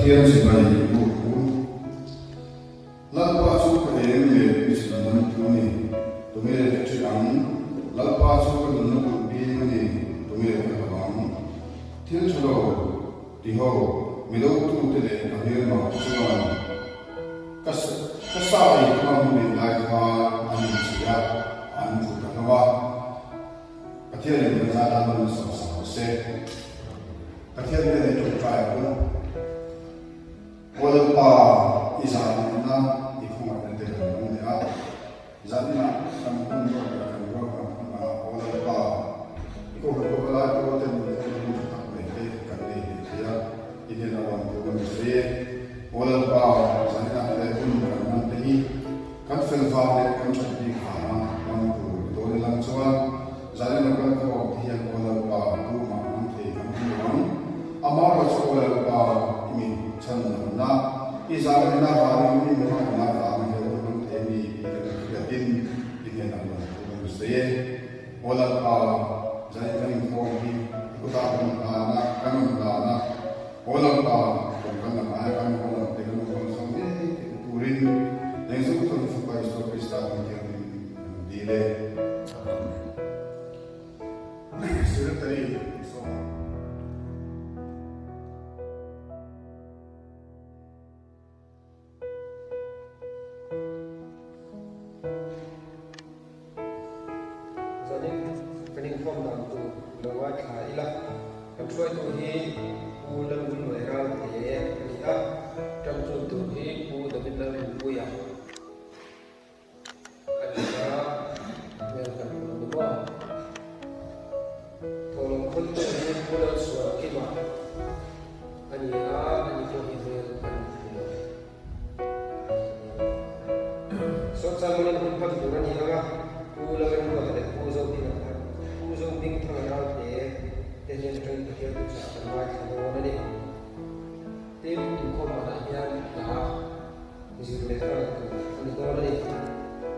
Pathian chibai i buk ang u. Lalpa chu ka eng leh mi chhandam tu a ni, tunge ka ṭhi ang? Lalpa chu ka nunna kulh bing a ni, tunge ka hlauh ang? Thil ṭha lo tiho, mi lotute leh ka hmelmah te chuan ka ka sa ei kha mu leh lai khan an inchei a, an tlu ta hlauh a. Pathianin kan zah tan nawn sawm sak rawh se. Pathian hnenah i ṭawngṭai ang u. Aw Lalpa, i zahmehna i khawngaihna te kan hmang leh a, zaninah kan hun ruat leh kan ruahman hunah Aw Lalpa, i kohhran pawh ka lai pawl ten inkhawmna hun tha tak mai te kan nei leh thei a, i hnenah lawm tur kan sawi e. Aw Lalpa, zaninah he hun kan hman te hi kan fel vang leh kan that bik vanga hmang tur i dawn i lang chuan zanin a kal khawm te hian Aw Lalpa, tumah hmang thei kan awm lo ang. Amaherawhchu Aw Lalpa, i min chhan lamna, i zahmehna avangin i mi hmangaihna avanga he hun hmang thei mi tih kan inhriatin i hnenah lawm thu kan sawi e. Aw Lalpa, zanin kan inkhawm hi i kutah kan hlan a, kan rawn hlan a. Aw Lalpa, kan kal lam aia kan haw lam te kan lo hmang chho ngei theih turin Lengzawng Thawng Fapa Isua Krista hming thianghlim kan dil e. Amen. Secretary sawm ang. Zanin kan inkhawm dan tur lo ngaithla ila, kan hruaitu hi Pu Lalvunluai Ralte a ni a, ṭanchun tur hi Pu David Lalrinpuia. A ni a, hmel kan hmu lo ni maw? Thawhlawm khawntu hi Pu Lalsualkima a ni a, ani pawh hi hmel kan hmu lo. Sawrchangmanin hun hman tur a ni ang a, Pu Lalremruata leh Pu Zohminga Pu Zohmingthanga Ralte te hnen atangin Pathian thuchah kan ngaithla dawn a ni. Tin, inkhawm banah hian hna zir leh nghal tur a ni dawn a ni.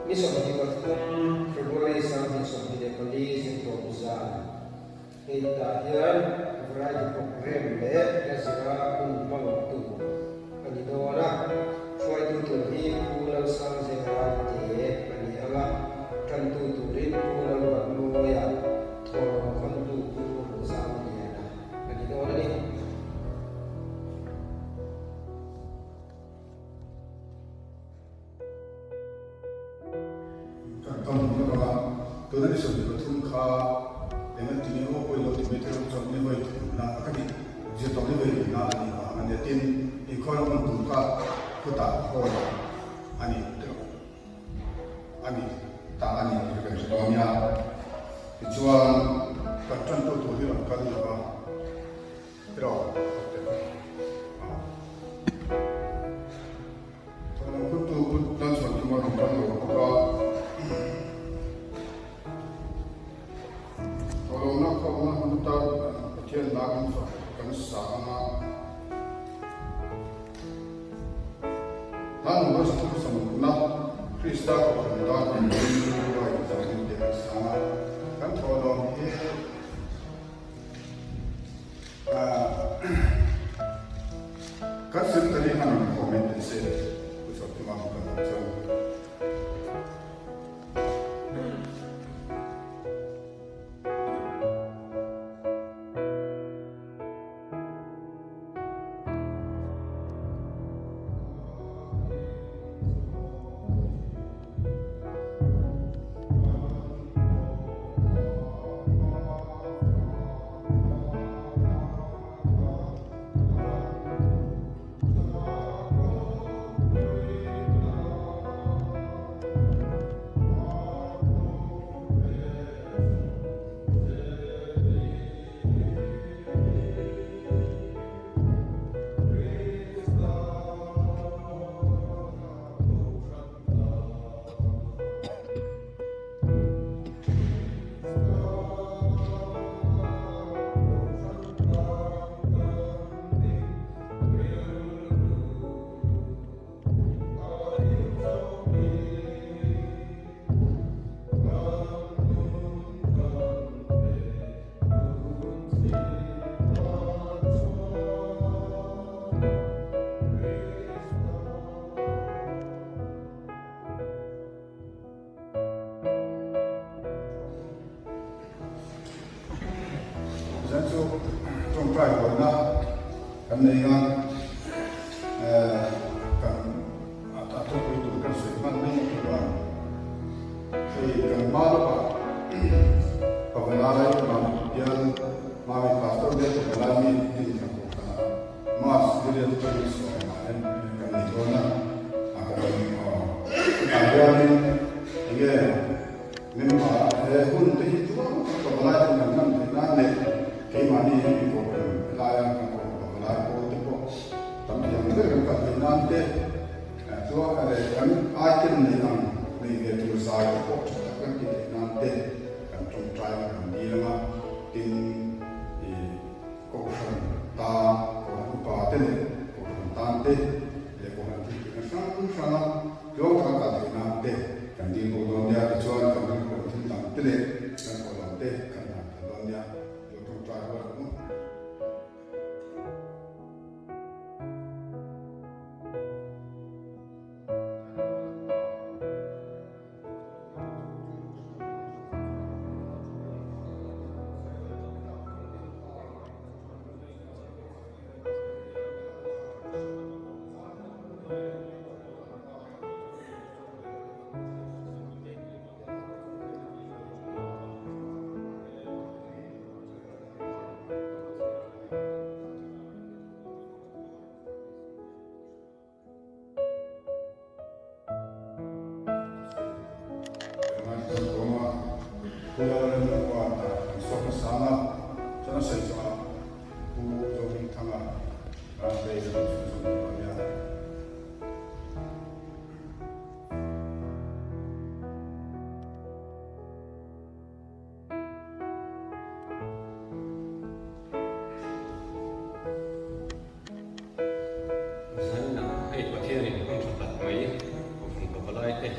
Ni 23, February 2024 zirtawp zan hei tah hian variety programme leh hla zira hun hmang tur a ni dawn a. Hruaitu tur hi Pu Lalsangzela te a ni ang a, tantu turin Pu Lalruatmawia, Thawhlawm khawntu Pu Rozamliana a ni dawn a ni. Kan tam hmun avanga tuna ni 23 kha eng a ti nge aw pawhin lo ti mai thei ang chuan ni vawi thumna ka ti zir tawh ni vawi thumna a nih vang a nia tin inkhawm hmun tur kha khutah hall a ni a ni ta a ni tih kan hre dawn nia tichuan kan tantu tur hi rawn kal lova. Krista kohhran tan kan Kan thawhlawm hi Kan secretary hman ang comment te se pu Chawkima kan awm chuan. nei a, kan a thupui tur kan sawi hman mai a chuan hei kan hma lawkah Pavalai Mami bial Mami Pastor bial Pavalai mi tin thla pawh khan Mass Diriat atangin sawmah hian kan nei dawn a, a ka rawn chutah hianin enge member he hun te hi chuang tak Pavalai ten kan hman theih nan leh keimahni mi kohhran helaia kan kohhran Pavalai pawl te pawh tam thei ang ber kan kal theih nan te chuan leh kan item nei ang nei ve tur zai te pawh tha tak kan ti theih nan te kan tawngtai a kan dil ang a, tin ih. Kohhran tan, Kohhran upa te leh Kohhran tan te leh Kohhran thil tihna hrang hranga tluang taka kal theih nan te kan dil bawk dawn nia. Tichuan kan rilru thil dang te leh kan thawh lam te kan hlan thei dawn nia. Lo tawngtai rual ang u. Zanna hei Pathianin hun tha tak mai Kohhran pavalai te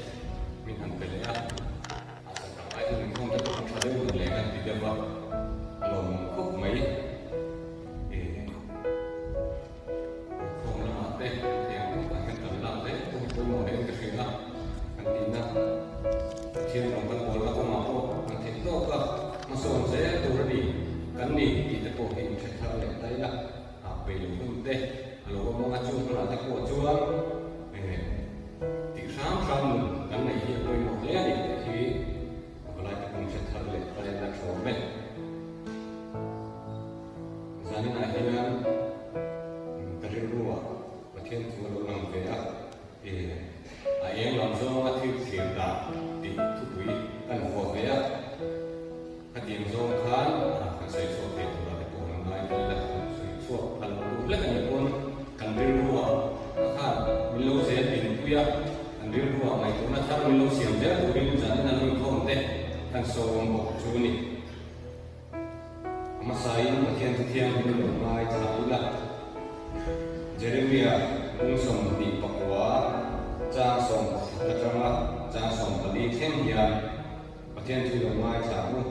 min han pe leh a, a chakang ai chuan inkhawm te pawh kan tha deuh leh kan ti deuh a, a lawmawm khawp mai. Inkhawm lamah te hetiang tawkah hian kan lak zel pawh hi pawimawh hle in ka hria a, kan tihna Pathian rawng kan bawlna kawngah pawh kan theih tawk a, hmasawn zel tur a ni kan ni tih te pawh hi inhre thar leh ta ila. A peih loh hun te a lo awm ang a, chung hunah te pawh chuan tih hram hram nun kan neih hi a pawimawh hle a ni tih hi pavalai te pawhin hre thar leh ta ila tha awm e. Zaninah hian ka rilruah Pathian thu a lo lang ve a, a eng lam zawnga thil thlir dah tih thupui kan vuah ve a. Khatiang zawng khan kan sawi chhuak thei tur ah te pawh kan ngai ta ila, kan sawi chhuak phal lo duh hlek a nih pawn kan rilruah a khan min lo zel dinpui a, kan rilruah ngaihtuahna thar min lo siam zel turin zanin a lo inkhawm te kan sawm bawk chu a ni. A hmasain Pathian chu thianghlim lo ngai thla ila, Jeremia bung 29 chang 11 atanga chang 14 thleng hian, Pathian chu lo ngaithla ang u.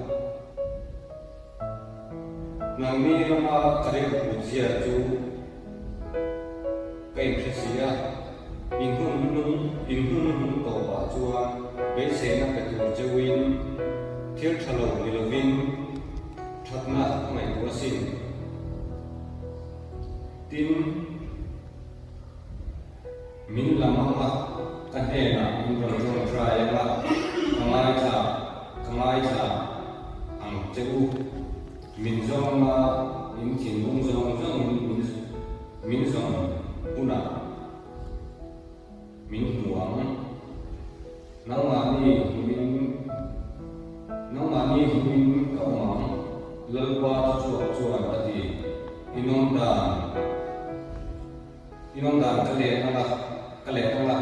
Nangni lama ka rilru put zia chu ka inhre si a, in hun hnung in hun hnung tawpah chuan beiseina pe tur cheuin thil tha lo ni lovin thatna ka ngaihtuah asin. Tin. Min lam ang a, ka hnenah min rawn tawngtai ang a, ka ngaithla, ka ngaithla ang che u. Min zawng a, in thinlung zawng zawngin min min zawng hunah min hmu ang. Nangmahni hmuin, nangmahni hmuin ka awm ang, Lalpa thuchhuak chuan a ti. Inawm dan. I awm dan ka let ang a, ka let ang a,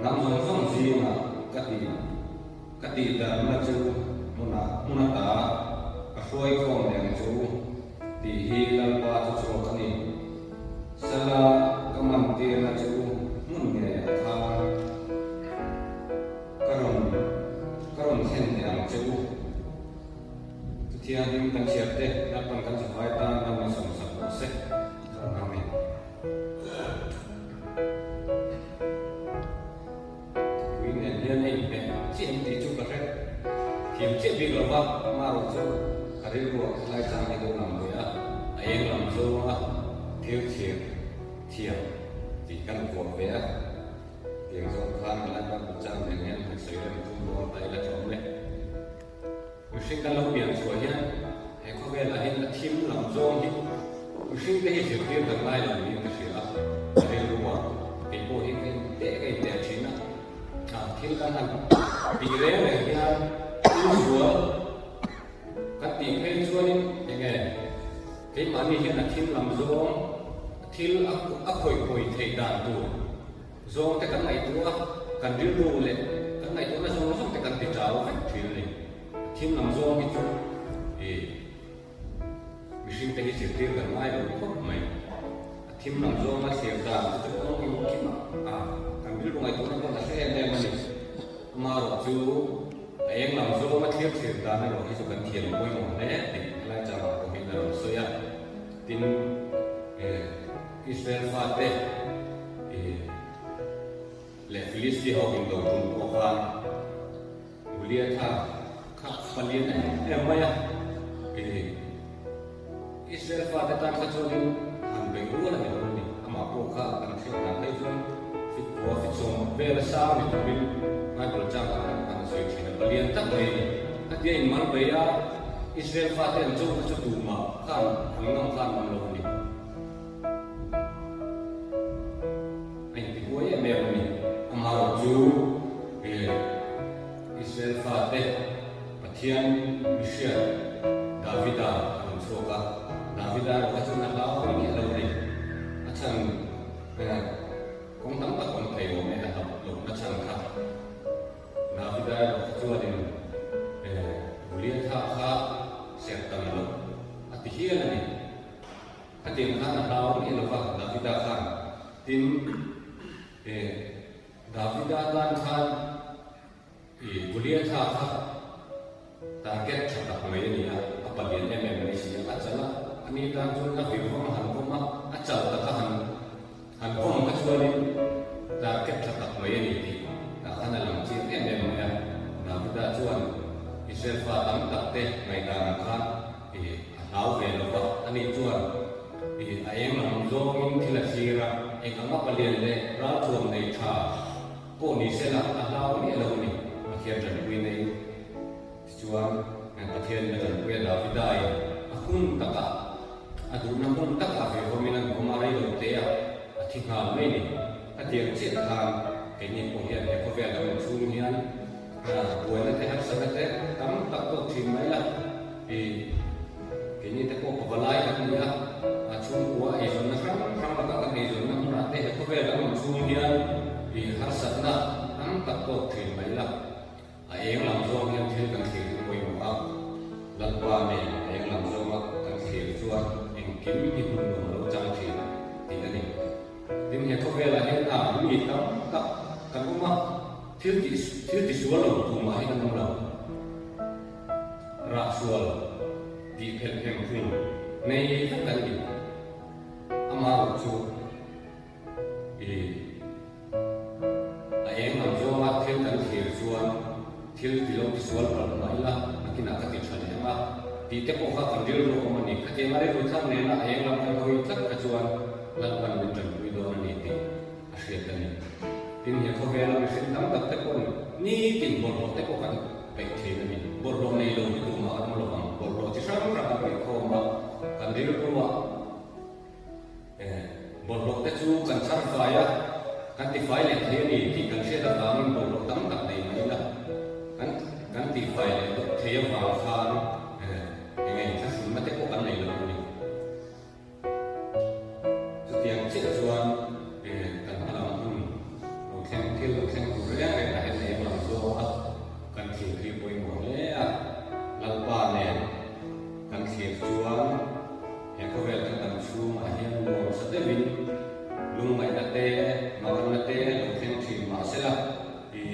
hnam zawng zawng zingah ka ti, ka tih darhna chu hmunah hmun ata ka hruai khawm leh ang chu tih hi Lalpa chu chhuak a ni. Sala ka man tirna chu hmun ngeiah khan ka rawn ka rawn thlen leh ang che u. Chuthianghlim kan chhiar te Lalpan kan zavai tan ram a sawmsak rawh se. Amen. Thupui nen hian a inhmeh chiah em tih chu ka hre thiam chiah bik lo va, amaherawh chu ka rilruah helai chang hi lo lang ve a, a eng lam zawnga. Thil thlir thiam tih kan vuah ve a, tiang zawng khan helai Bible chang nen hian han sawi rem tum dawn ta ila tlawm e. Mihring kan lo pian chhuah hian he khawvelah hian a thim lam zawng hi mihring te hi zirtir kan ngai lo niin ka hria a, ka rilru a, kei pawh hi ka inteh ka inteh thin a, thil kan han tih reng reng hian thil sual Kan tih phei chuanin enge keimahni hian a thil lam zawng, thil a khawih pawi theih dan tur zawng te kan ngaihtuah a, kan rilru leh kan ngaihtuahna zawng zawng te kan ti chau vek thin a ni. A thil lam zawng hi chu ih mihring te hi zirtir kan ngai lo khawp mai. A thim lam zawng a thlir dan chu chu kawng engkim ah kan rilru ngaihtuahna pawn a hre em em a ni. Amaherawh chu a eng lam zawnga thlir thlir dan erawh hi chu kan thiam pawimawh hle tih helai changah pawh hian a rawn sawi a. Tin, Israel fate leh Philistia ho indo tum pawh khan Goliatha kha a lian em em mai a. Israel fate tan kha chuanin han beih rual a ni lo a ni. Amah pawh kha kan hriat dan phei chuan fit kua fit sawm vel a sang ni turin Bible chang ah khan kan sawi thin a, palian tak mai a ni. Khatia in mal bei a, Israel fate an cho kha chu tumah khan an ngam khan awm lo a ni. A inti huai em em a ni. Amaherawh chu Israel fate Pathian mihriat Davida a rawn chhuak a, Davida erawh kha chuan a hlau miah lo a ni. A chhan kawng tam tak awm thei awm e a hlauh lohna chhan kha. Davida erawh kha chuanin Goliatha kha serh tam loh a ti hial a ni. Khatiang khan a hlau miah lo va Davida khan. Tin, Davida tan khan I Goliatha kha target tha tak mai a ni a, a palian em em mai si a, a chal a, a ni tan chuan a vir vawm a han vawm a, a chal taka han han vawm kha chuanin target tha tak mai a ni tih tah khan a lang chiang em em mai a. Davida chuan Israel fa tam tak te ngaihdan ang khan i a hlau ve lo va, a ni chuan i a eng lam zawngin thil a thlir a, eng ang a palian leh ralthuam nei tha Pawh ni sela a hlau miah lo a ni, Pathian tanpui nei tichuan Pathian a tanpui a Davida in a hun takah a duhna hmun takah ve hawmin an awm a rei lo te a a thi nghal mai ni. Khatiang chiah khan keini pawh hian he khawvel dang inchhung hian buaina te harsatna te tam tak tawk thin mai la i keini te pawh pavalai kan ni a, a chhungkua eizawnna hrang hrang lakah kan eizawnna hmunah te he khawvel dang inchhung hian i harsatna tam tak tawk thin mai la, a eng lam zawng hian thil kan thlir hi pawimawh a, Lalpa nen a eng lam zawnga kan thlir chuan engkim hi hun nuam lo chang thin tih a ni. Tin, he khawvelah hian a mi tam tak kan awm a, thil tih thil tisual lo tumah hi kan awm lo. Rah sual tih phelh phem phung nei vek kan ni. Amaherawh chu i a eng lam zawnga thil kan thlir chuan thil ti lo tisual palh mah ila nakinah ka ti tha leh ang a tih te pawh kha kan rilru awm a ni. Khatiang a rilru thar nena a eng lam kan hawi tlat kha chuan Lalpan min tanpui dawn a ni tih a hriat a ni. Tin, he khawvela mihring tam tak te pawn nitin bawlhhlawh te pawh kan peih thin a ni. Bawlhhlawh nei lo hi tumah kan awm lo ang. Bawlhhlawh chi hrang hrang kan peih khawm a, kan rilru a bawlhhlawh te chu kan chhar fai a, kan tifai leh thei a ni tih kan hriat avangin bawlhhlawh tam tak nei mai ila kan kan tifai leh thei avang khan eng eng thlahrunna te pawh kan nei lo a ni. Chutiang chiah chuan kan hmalam hun lo thleng thil lo thleng tur reng reng ah hian eng lam zawng a kan thlir hi pawimawh hle a, Lalpa nen kan thlir chuan he khawvel kan dam chhungah hian nuamsa deuhin lungngaihna te, manganna te lo thleng thin mahsela i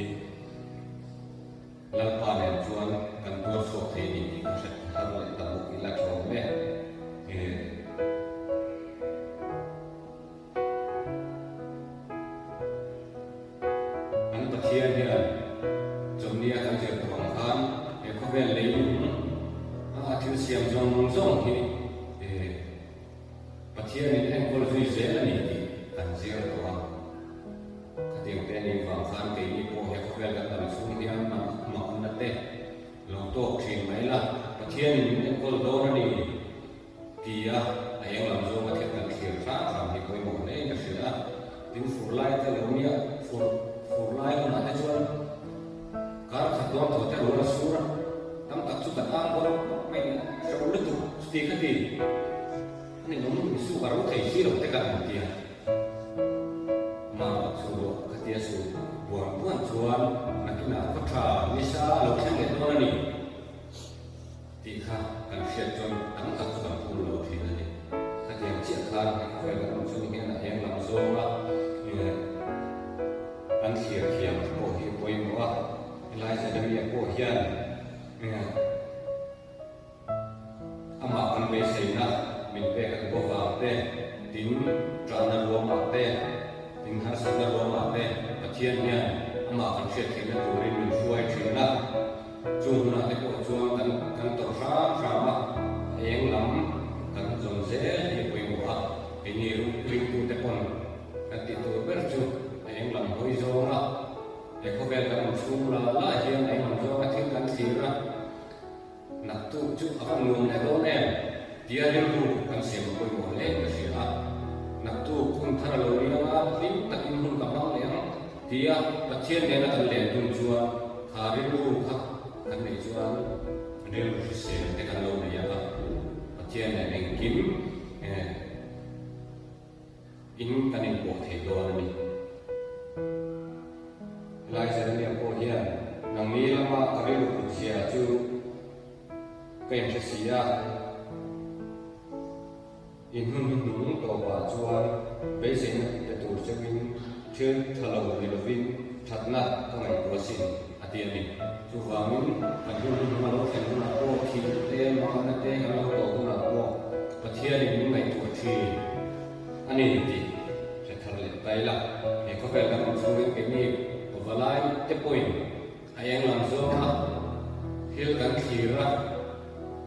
Lalpa nen chuan kan tuar chhuak thei ni tih ka hret thar leh ta bawk ila tlawm e. Kan Pathian hian chawlhnia kan zir tawh ang khan he khawvel leilung a thil siam zawng zawng hi Pathian. Pathianin enkawl zui zel a ni tih kan zir tawh a. Khatiang te nih vang khan keini pawh he khawvel kan dam chhung hian makna te lo tawk thin mai la, Pathianin min enkawl dawn a ni tia a eng lam zawnga thil kan thlir hram hram hi pawimawh hle in ka hria a. Tin fur lai te lo nia, fur fur lai hunah te chuan kar khat dawn thaw te rual a sur a, tam tak chu kan ang bawk bawk mai a, hreuh lutuk chuti kha ti a ni awm misuak a ro thei si lo te kan han ti a. Mah chu khatia su buan buan chuan nakinah khaw tha nisa a lo thleng leh dawn a ni tih kha kan hriat chuan tam tak chu kan phur lo thin a ni. Khatiang chiah khan he khawvel kan awm chung hian a eng lam zawnga kan thlir thiam pawh hi a pawimawh a, helai Jeremia pawh hian Amah kan beiseina min pek a duh avang te, tin ṭahna ruamah te, tin harsatna ruamah te Pathian hian amah kan hriat theihna turin min hruai ṭhin a. Chung hunah te pawh chuan kan kan tawrh hram hram a, a eng lam kan zawn zel hi a pawimawh a, keini ringtute pawn kan tih tur ber chu a eng lam hawi zawng a, he khawvel kan awm chhung la la hian a eng lam zawnga thil kan thlir a. Naktuk chu a van nuam leh dawn em? Tia rilru kan siam a pawimawh hle ka hria a. Naktuk hun thar a lo ni anga hlim takin hun ka hmang leh ang tia Pathian nena kan len dun chuan kha rilru kha kan neih chuan rilru hrisel te kan lo nei ang a. Pathian nen engkim in kan inpawh thei dawn a ni. Helai Jeremia pawh hian nangni lama ka rilru kut zia chu ka inhre si a, in hun hnuhnung tawpah chuan beiseina pe tur cheuhin thil tha lo ni lovin thatna ka ngaihtuah asin, a ti a ni. Chuvangin kan hun hnuhnung a lo thlen hunah pawh thihna te, manganna te kan lo tawh hunah pawh Pathianin min ngaihtuah thin a ni tih hre thar leh ta ila. He khawvel kan awm chhungin keini pavalai te pawhin a eng lam zawnga thil kan thlir a,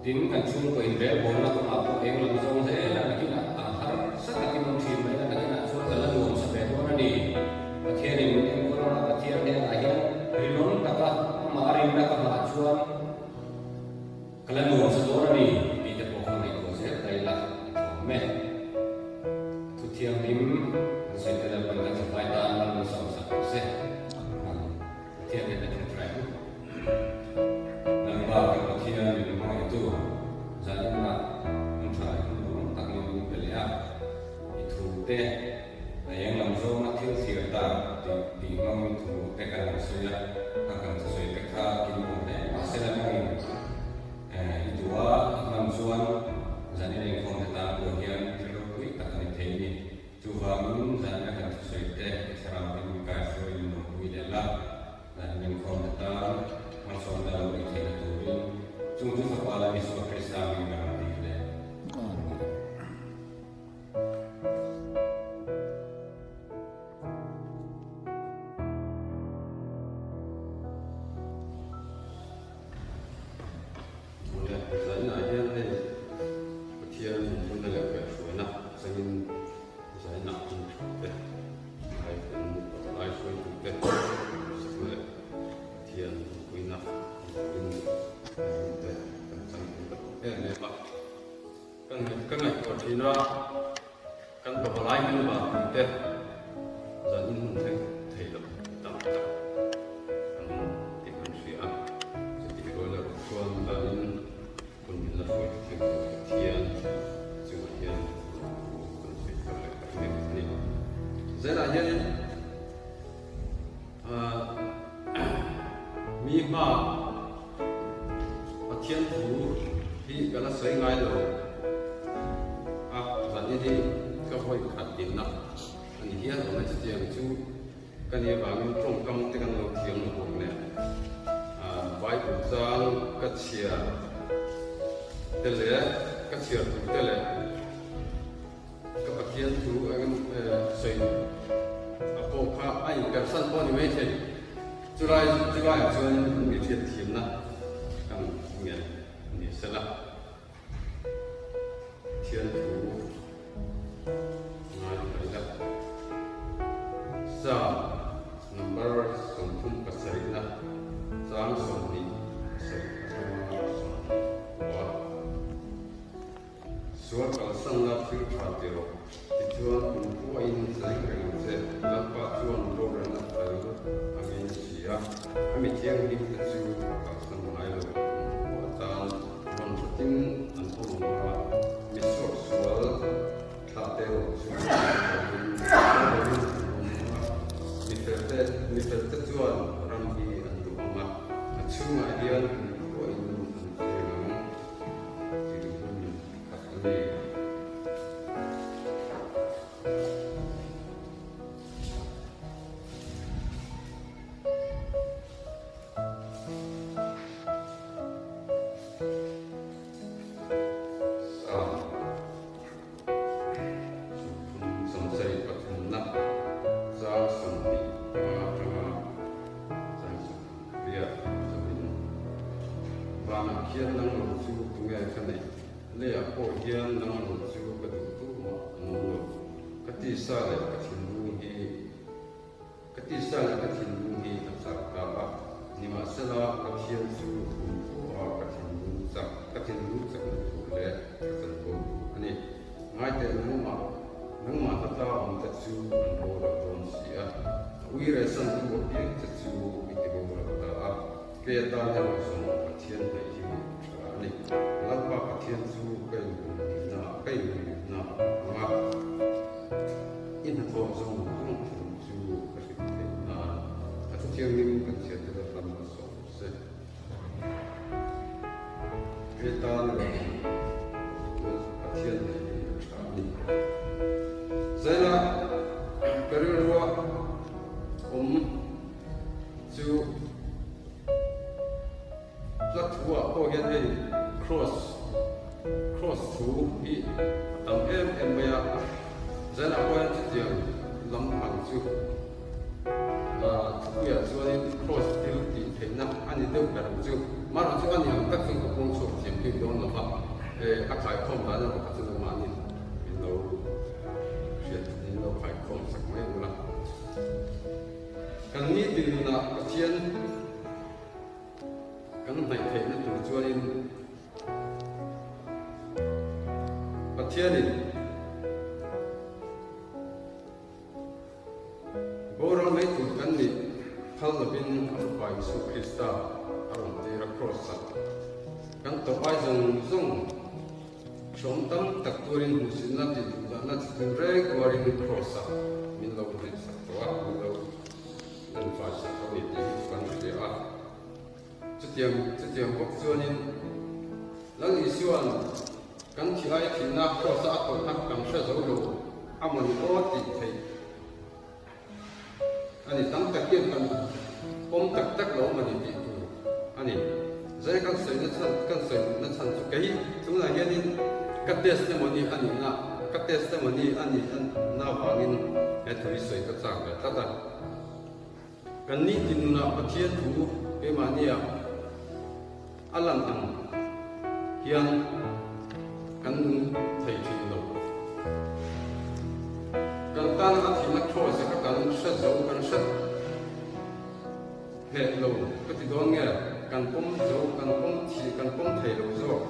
tin kan chhungkaw inrelbawlna kawngah pawh eng lam zawng zel a nakinah a harsa takin awm thin mai a, nakinah chuan ka la nuam sa ve dawn a ni. Pathianin min enkawl anga Pathian hnenah hian rinawm taka amah a rinna ka hmah chuan Ka la nuam sa dawn a ni tih te pawh kha ngaihtuah zel ta ila a thawm e. Thu thianghlim kan sawi te Lalpan kan thlafai tan ram min sawm sak rawh se. Pathian hian a tawngtai u. Lalpa kan Pathian min hmangaihtu zaninah hun tha leh hun nuam tak min min pe leh a. I thu te a eng lam zawnga thil thlir dan tih tih hmangin thu te kan han sawi a, a kan thusawi te kha kin awm hle mahse la nangin i duh a, i hman chuan zanin inkhawm te tan pawh hian thil ropui tak a ni thei a ni. Chuvangin zanin a kan thusawi te i thlarau in min kaihruai min awmpui leh la, zanin inkhawm te tan malsawmna lo neih theihna turin chung chu Fapa Lal Isua Krista hming ka rawn dil e. Amen. Awle, zainah hian hei Pathian inhmunna leh kaihhruaina changin zainah hun tha te, lai kan lai hruaitu te sakna leh Pathian inpuina in hun te kan chang thei ta em em a. Ka ngaihtuah thin a, kan pavalai hmel vang tih te zan in hun thleng thei lo tam tak an awm tih kan hria a, chutih rual erawh chuan zan in hun min la hruai thleng tur Pathian chungah hian lawmthu kan sawi thar leh tak mek a ni. Zelah hianin mi hma Pathian thu hi ka la sawi ngai lo a, zanin hi ka vawi khat dinna a ni hial awm e, chutiang chu ka nih avangin tawngkam te kan lo thiam lo bawk nen Bible chang ka chhiar te leh ka chhiar tur te leh Ka Pathian thu eng sawi a pawh kha a inpersan pawh a ni maithei. Chulai chulaiah chuan mi hriat thiamna kan ngen ni sela. Pathian thu A mi thianghlimte chu a kalsan ngai lo. Khua atan rawn hratin an awm ang a, mi suaksual thlahte erawh chu lovin lovin an awm ang a. Mi felte mi felte chuan ram hi an duh ang a, a chhungah hian an khuain an cheng ang tih hun khat a ni. Vanah khian nang lo chu tunge ka neih? Leiah pawh hian nang lo chu ka duh duh mah an awm lo. Ka tisa leh ka thinlung hi Ka tisa leh ka thinlung hi a chak ta a, nimahsela Pathian chu kum pawha ka thinlung chak ka thinlung chakna tur leh ka chanvo a ni. Ngaiteh nangmah nangmah hlata awmte chu an boral dawn si a, a uirehsan tu apiang che chu i ti boral ta a, kei atan erawh zawng Pathian hnaih hi tha a ni. Lalpa Pathian chu ka inhumhimna ka inhumhimna a hmang a. I hnathawh zawng zawng thu chu ka hrilh theih nan a thu thianghlim kan chhiat te lam lam a sawm se. He tan erawh Pathian neih hi a tha a ni. Zaina ka rilrua awm chu Hla thu ah pawh hian hei cross cross thu hi a tam em em mai a, zanah pawh hian chutiang lam ang chu ah thupuiah chuanin cross thil tih theihna a ni deuh ber ang chu. Mahrawh chu a ni ang tak chuan ka pawng chhuak thiam bik dawn lo va, eh a khaikhawm dan erawh kha chu nangmahni min lo hriat min lo khaikhawm sak mai ula. Kan nitin nunah Pathian. Kan hnaih theihna tur chuanin Pathianin boral mai tur kan nih phal lovin a Fapa Isua Krista a rawn tir a Kraws-ah kan tawh ai zawng zawng hrawm tam tak tuarin hmuhsitna tih duhdahna chi tin reng tuarin Kraws-ah min lo hnehsak tawh a, min lo Kan fai sak a ni tih hi chu kan hria a. Chutiang chutiang bawk chuanin Lal Isua'n kan thi ai thihna Kraws-a a tawrhna kan hre zo lo a mawni aw tih theih a ni. Tam tak hian kan pawm tak tak lo mawni tih tur a ni. Zai kan sawi na chhan kan sawi duh na chhan chu kei tunah hianin ka testimony a nihna ka testimony a nih na avangin he thu hi sawi ka chak ve tlat a. Kan nitin nunah Pathian thu keimahnia a lan ang hian kan nung thei thin lo. Kan tana a thihna cross-a kha kan hre zo kan hre Hneh lo ka ti dawn nge? Kan pawm zo, kan pawm thih, kan pawm thei lo zawk.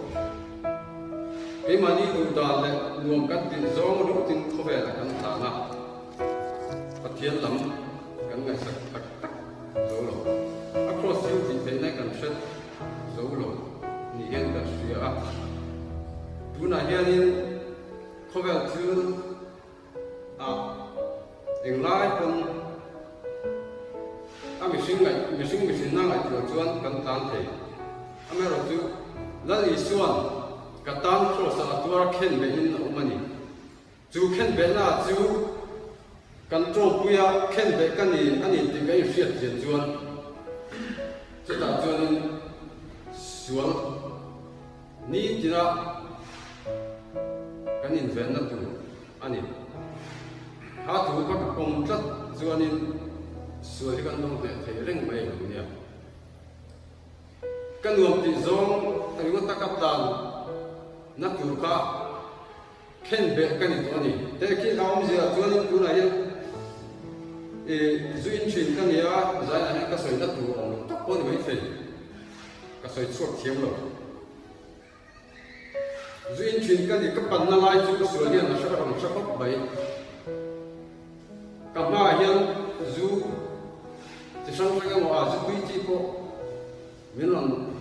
Keimahni duh dan leh nuam kan tih zawng rutin khawvelah kan tlan a, Pathian lam kan ngaihsak tak tak zo lo. A cross thil tih theihna kan hre zo lo ni hian kan hria a. Tunah hianin khawvel thil A englai pawn a mihring ngaih mihring mihrinna ngaihtuah chuan kan tlan thei. Amaherawh chu Lal Isua'n ka tan Kraws-ah a tuar khen behin a awm a ni. Chu khen behna chu kan tawngpuia khen beh ka ni a ni tih ka inhriat chian chuan chutah chuanin sual Nitina kan invenna tur a ni. Kha thu kha ka pawm tlat chuanin sual hi kan dawng hneh thei reng mai lo nia. Ka nuam tih zawng ringawt taka tlan na tur kha khen beh ka ni tawh a ni. Teh khi a awmzia chuanin tunah hian i zu in thin ka nia, zainah hian ka sawi na tur awm lo tak pawh a ni maithei. Ka sawi chhuak thiam lo. Zu in thin ka ni, ka panna lai chu ka sual hian a hre rawn hre khawp mai. Ka hmaah hian zu chi hrang hrang emaw a zu tui chi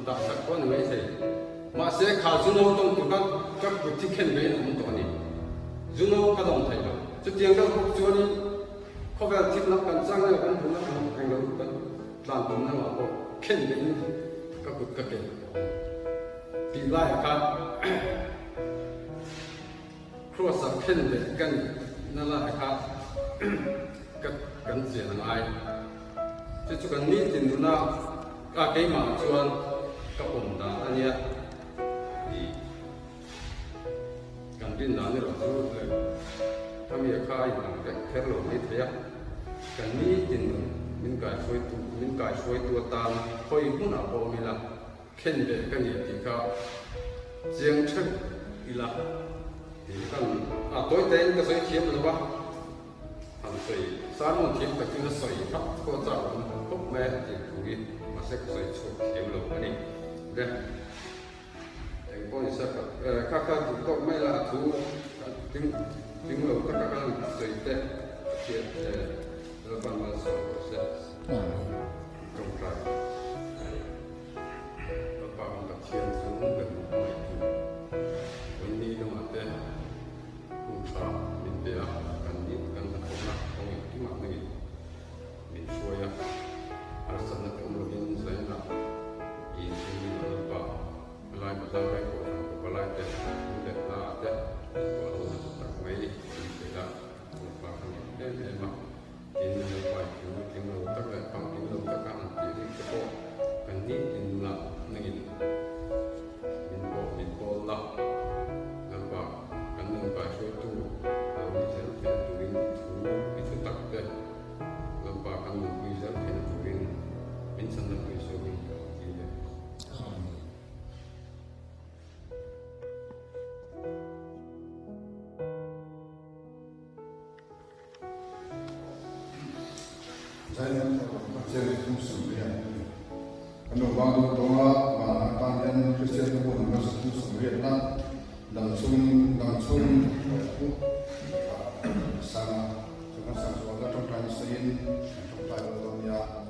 dah sak pawh a ni maithei. Mahse kha zu no dawng tur khan ka kut hi khen vein a awm tawh a ni. Zu no ka dawng thei lo. Chutiang deuh bawk chuanin khawvel thil lam kan chang emaw kan hmuhna emaw englo kan tlan tumna lamah pawh khen vein ka kut ka ken tawh a ni. Tih laiah khan Kraws-ah khen leh ka nihna laiah kha ka kan chian a ngai. Chu chu kan nitin nuna a keimah chuan ka pawm dan a nia tih kan rin dan erawh chu leh khami a kha a inang vek kher lo mai thei a. Kan nitin nun min kaihruaitu min kaihruaitu atan khawi hmunah pawh awm ila Khen leh ka ni tih kha chiang theuh ila tih kan a tawi tein ka sawi thiam lo va, han sawi sermon thiam takin a sawi khap khaw chak awm khawp mai a tih thu hi mahse ka sawi chhuak thiam lo a ni. Ve eng pawh ni se kha kha duh tawk mai la a thu tling tling lo taka kan sawi te Pathian Lalpan malsawm rawh se. Tawngtai. Lalpa kan Pathian chu kan ngaihtu Vaini lamah te hun tha min pe a, kan ni kan hnathawhna kawng engkimah hmangin min hruai a, harsatna te awm lovin zainah i inchhungin a Lalpa lai bazar lai kohhran kawpa lai te thu leh hla ah te ruah lo nasa tak mai min pe a, Lalpa kan ngei em em a. Tin, Lalpa i thu tling lo tak leh famkim lo taka an tih rik te pawh kan nitin lah nangin min pawh min pawl la. Lalpa, kan nun kaihruaitu lo ni zel theihna turin i thu i thu tak te Lalpa kan nunpui zel theihna turin min chhanna pui zawkin ka lo ti e. Amen. Zailian Pathian thum 80 a ni. Kan lo vang dawn tawng a, van atan hian Kristian te pawh number 38 na dang chhung dang chhung thu a sang a, chu kan sang chu ala tawngtai nasa in kan tawngtai dawn dawn nia.